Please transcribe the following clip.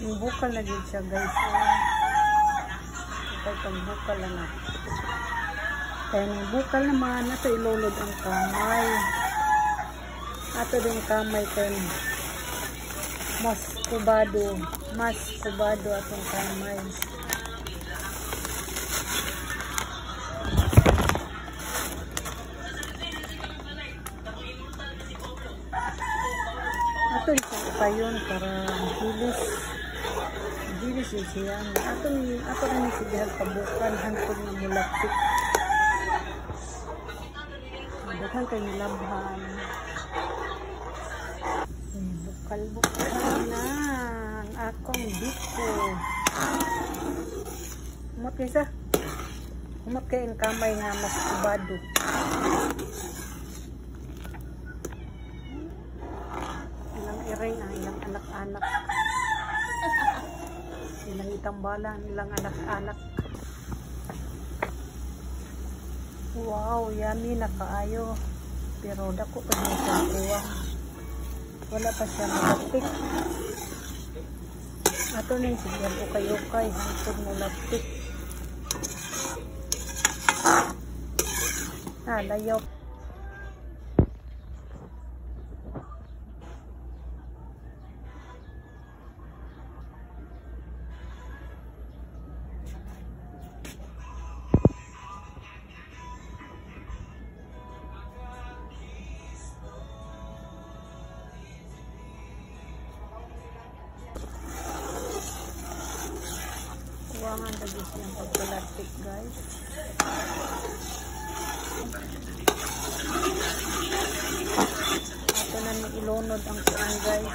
Yung bukal na jud siya, guys. Kay pagbukal na. Kaya ng bukal naman, ato ilunod ang kamay. Ato din kamay kay mas kubado. Mas kubado atong kamay. Ato isang ukayon para hilis. Hilis yun siya. Ato ni siya pabukan hangtod nga mulapit. Daghan kay nilabhan. Bukal-bukal na ang akong biko. Umot kaysa. Umot kay ang kamay nga mas kubado. Ilang iring ang ilang anak-anak. Ilang itambalan, ilang anak-anak. Wow, yummy na kaayo. Pero dako pa din siya kuwang. Wala pa siya malapik. Ato ning sige ukay-ukay hangtod molapik. Ah, layaw. Kuwangan lagi siyang pagpalapik, guys. Ato na ni ilunod ang kuan, guys.